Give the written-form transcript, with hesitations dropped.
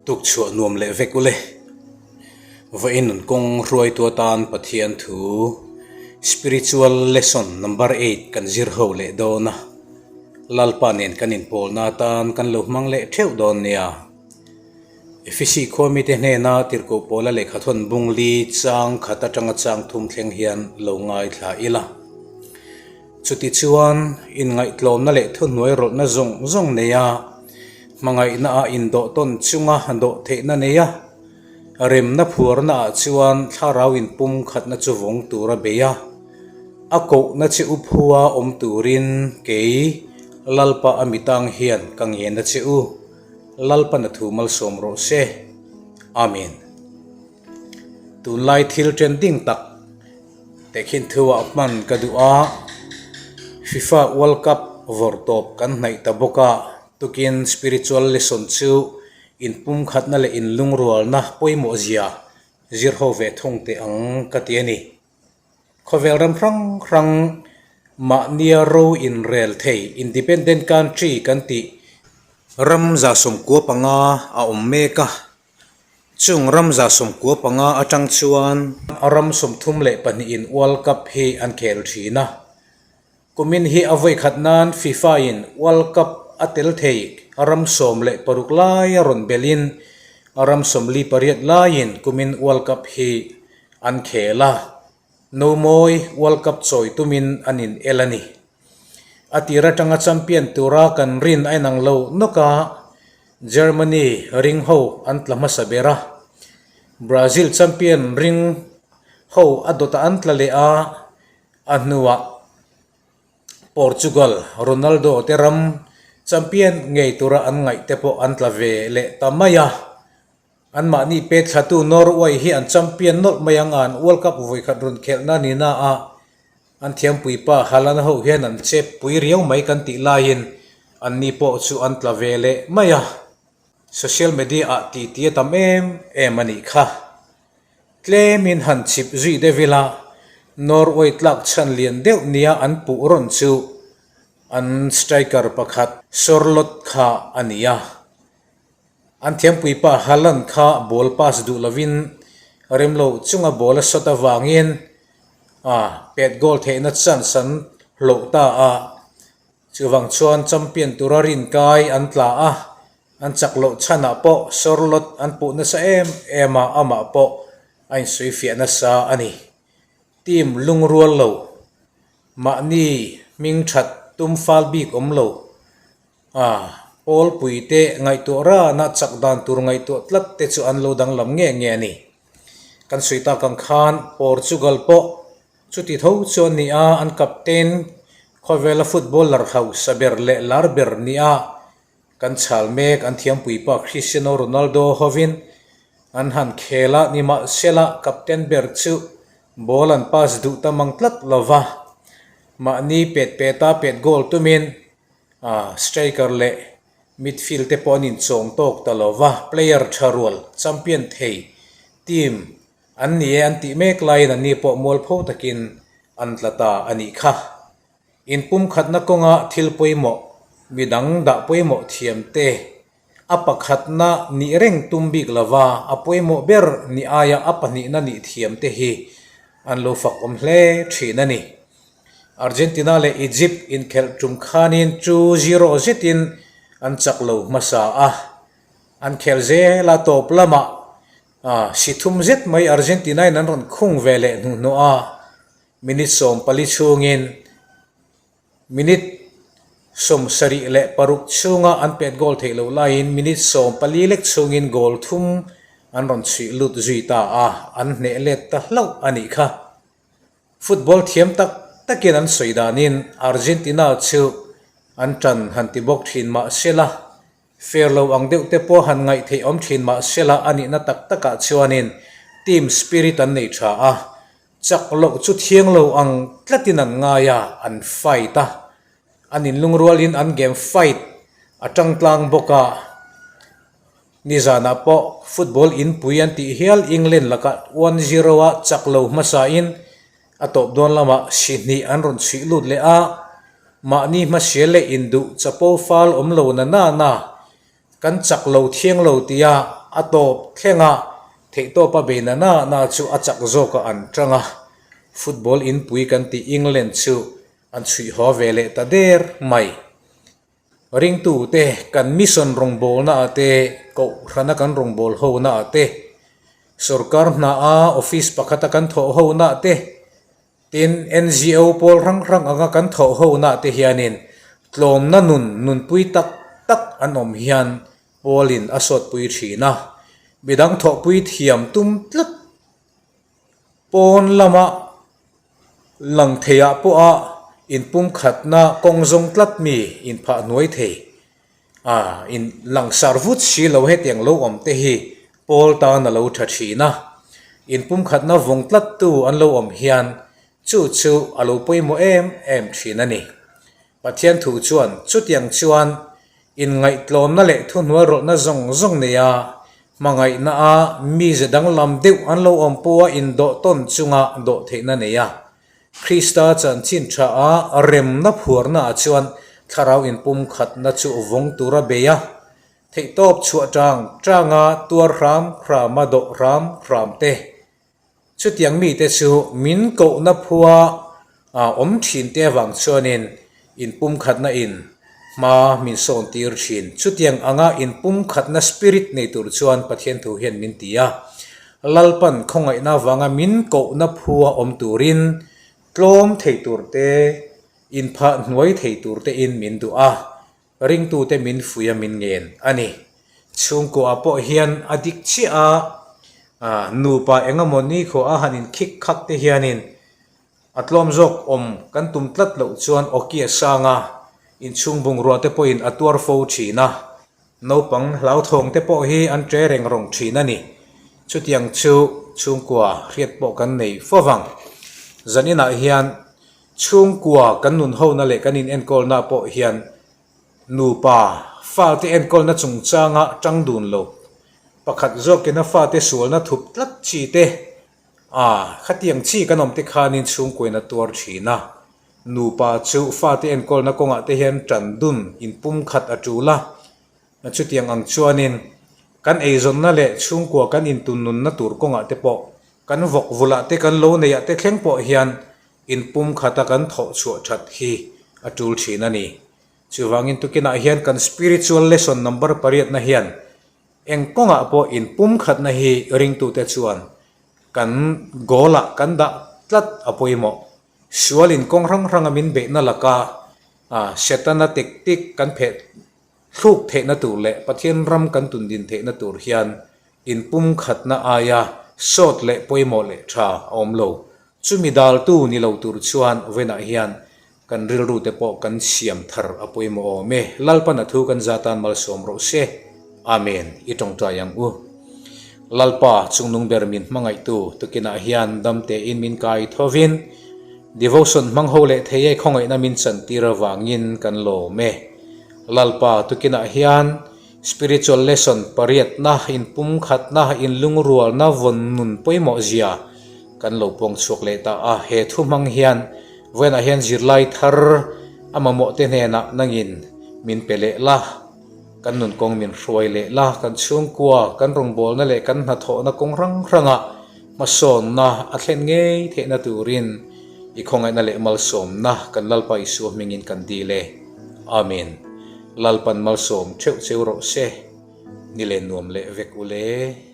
Tukchhuah nuam leh vek ule. Vawiin nun kawng hruaitu atan Pathian thu Spiritual Lesson Number Eight kan zir ho leh dawn a. Lalpa nen kan inpawlna atan kan lo hmang leh theuh dawn nia. Efesi khua mite hnena tirhkoh pawla lehkhathawn bung li chang khat atanga chang thum thleng hian lo ngaithla ila. Chutichuan, inngaihtlawmna leh thuhnuai rawlhna zawng zawng neia hmangaihna ah indawh tawn chunga dawh theihna neia remna phuarna ah chuan thlarau inpum khatna chu vawng tura bei a, a kohna che u phua awm turin kei Lalpa a mitang hian ka ngen a che u, Lalpa na thu malsawm rawh se. Amen. Tunlai thil trending tak. Tehkhin thuah hman ka duh a, FIFA World Cup vawrh tawp kan hnaih ta bawk a, tukin spiritual lesson chu inpumkhatna leh inlungrualna pawimawh zia zir ho ve thung teh ang ka ti a ni. Khawvel ram hrang hrang mahnia ro inrel thei independent country kan tih ram zasawmkua panga a awm mek a. Chung ram 95 atang chuan ram 32 in World Cup hi an khel thin a. Kumin hi a vawi khat nan FIFA in World Cup a tel thei ram 16 lai a rawn belhin ram 48 laiin kumin World Cup hi an khel a. Nomawi World Cup chawi tumin an in el a ni. A tir atanga champion tura kan rin a inang lo nawk a, Germany ring ho an tla hmasa ber a, Brazil champion ring ho a dawtah an tla leh a, a hnuah Portugal Ronaldo te ram champion ngei tura an ngaih te pawh an tla ve leh ta mai a. Anmahni pet thlatu Norway hi an champion nawlh mai ang a, an World Cup vawikhat rawn khelhna ni na a, an thiampuipa Haaland ho hian an chep pui riau mai kan tih laiin anni pawh chu an tla ve leh mai a. Social media ah titi a tam em em a nih kha. Tlemin han chip zui deuh ila, Norway tlak chhan lian deuh nia an puh rawn chu an striker pakhat Sorloth kha a ni a. An thiampuipa Haaland kha ball pass duh lovin remlo chunga ball a shot avangin a pet goal theihna chance an hloh ta a, chuvang chuan champion tura rinkai an tla a, an chak loh chhanah pawh Sorloth an puh nasa em em a, amah pawh a insawifiah nasa a ni. Team lungrual lo, mahni hming that tum fal bik awm lo. A, Pawlpui te ngaihtuah rana chak dan tur ngaihtuah tlat te chu an lo danglam nge nge a ni. Kan sawi tak ang khan Portugal pawh chuti tho chu an ni a, an captain khawvela footballer hausa ber leh lar ber nia kan chhal mek an thiampuipa Cristiano Ronaldo hovin an han khel a, nimahsela captain ber chu ball an pass duh ta mang tlat lova, mahni pet peta pet goal tumin A striker leh midfield te pawh an inchawm tawk ta lo va, player tha rual champion thei team an ni e an tih mek laiin an ni pawh mualpho takin an tla ta a nih kha. Inpumkhatna kawnga thil pawimawh, midang dah pawimawh thiam te A pakhatna nih reng tum bik lova a pawimawh ber ni aia a pahnihna nih thiam te hi an lo fak awm hle thin a ni. Argentina leh Egypt inkhelh tum khanin 2-0 zetin an chak lo hmasa a, an khel zel a tawp lamah si thum zet mai Argentina in an rawn khung ve leh hnuhnawh a, minute 14 chhungin Minute 76 chhunga an pet goal theih loh laiin minute 14 lek chhungin goal thum an rawn chhuih lut zui ta a, an hneh let ta hlauh a nih kha. Football thiam tak takin an sawi danin Argentina chu an tan han ti bawk thin mah sela, fair lo ang deuh te pawh han ngaih theih awm thin mah sela a nihna tak takah chuanin team spirit an nei tha a, Chak loh chu thiang lo ang tlatin an ngai a, an fight a. An inlungrualin an game fight a tang tlang bawk a. Nizanah pawh football inpui an tih hial England lakah 1-0 a chak lo hmasain a tawp dawn lamah si hnih an rawn chhuih lut leh a. Mahni hmasial leh induh chapo fal awm lo na na na kan chak lo thiang lo tia. a tawp thlenga theihtawpa beina na na chu a chak zawkah an tang a, football inpui kan tih England chu an chhuih haw ve leh ta der mai. Ringtute kan mission rawngbawlna ah te, kohhrana kan rawngbâwl hona ah te, sorkar hna a office pakhata kan thawh hona ah te, tin NGO pawl hrang hrang anga kan thawh hona ah te hianin tlawmna nun nunpui tak tak an awm hian pawlin a sawtpui thin a, midang thawhpui thiam tum tlat Pawn lama lang theiah pawha inpumkhatna kawng zawng tlat mi inphah hnuai thei a, in langsar vut si lo hetiang lo awm te hi pawl tan a lo tha thin a, inpumkhatna vawng tlattu an lo awm hian chu chu a lo pawimawh em em thin a ni. Pathian thu chuan chutiang chuan Inngaihtlawmna leh thuhnuairawlhna zawng zawng neia hmangaihna a mize danglam deuh an lo awm pawha indawh tawn chunga dawh theihna nei a. Krista chanchin tha a remna phuarna ah chuan thlarau inpumkhatna chu vawng tura bei a, theihtawp chhuah tang tanga tuar hram hrama dawh hram hram te Chutiang mite chu min kohna phua awm thin te avang chuanin inpumkhatna in hma min sawn tir thin. Chutiang anga inpumkhatna spirit nei tur chuan Pathian thu hian min ti a, Lalpan khawngaihna avanga min kohna phua awm turin tlawm thei tur te, inphah hnuai thei tur tein min duh a. Ringtute min fuih a min ngen a ni. Chhungkuah pawh hian a dik chiah a, nupa eng emaw nikhua a han inkhik khak te hianin a tlawm zawk awm kan tum tlat loh chuan awki a sang a, inchhung bungrua te pawhin a tuar fo thin a, naupang hlauthawng te pawh hi an ṭe reng rawng thin a ni. Chutiang chu chhungkua hriat pawh kan nei fo vang. Zaninah hian Chhungkua kan nun hona leh kan inenkawlna pawh hian nupa fate enkawlna chungchanga tang dun lo, pakhat zawkin a fate sualna thup tlat chi te, a khatiang chi kan awm te khanin chhungkuain a tuar thin a. Nupa chu fate enkawlna kawngah te hian tan dun inpumkhat a tul a, chutiang ang chuanin kan eizawnna leh chhungkua kan intunnunna tur kawngah te pawh kan vawk vulah te kan lo neihah te thleng pawh hian Inpumkhata kan thawh chhuah that hi a tul thin a ni. Chuvangin tukinah hian kan spiritual lesson number pariatna hian eng kawngah pawh inpumkhatna hi ringtute chuan kan goal ah kan dah tlat a pawimawh. Sual in kawng hrang hranga min beihna laka Setana tactic kan pheh thluk theihna tur leh Pathian ram kan tundin theihna tur hian inpumkhatna aia sawt leh pawimawh leh tha a awm lo. Chumi daltu ni lo tur chuan vawiinah hian kan rilru te pawh kan siam thar a pawimawh awm e. Lalpan a thu kan za tan malsawm rawh se. Amen. I tawngtai ang u. Lalpa chungnung ber min hmangaihtu tukinah hian dam tein min kai thovin devotion hmang ho leh thei e khawngaihna min chantir avangin kan lawm e. Lalpa tukinah hian spiritual lesson pariatna, inpumkhatna, inlungrualna vawn nun pawimawh zia kan lo pawng chhuak leh ta a. He thu hmang hian vawiinah hian zirlai thar a mamawh te hnenah nangin min pe leh la, kan nun kawng min hruai leh la, kan chhungkua, kan rawngbawlna leh kan hnathawhna kawng hrang hrangah hmasawnna a thlen ngei theihna turin i khawngaihna leh malsawmna kan Lalpa Isua hmingin kan dil e. Amen. Lalpan malsawm theuh cheu rawh se. Ni len nuam leh vek u le.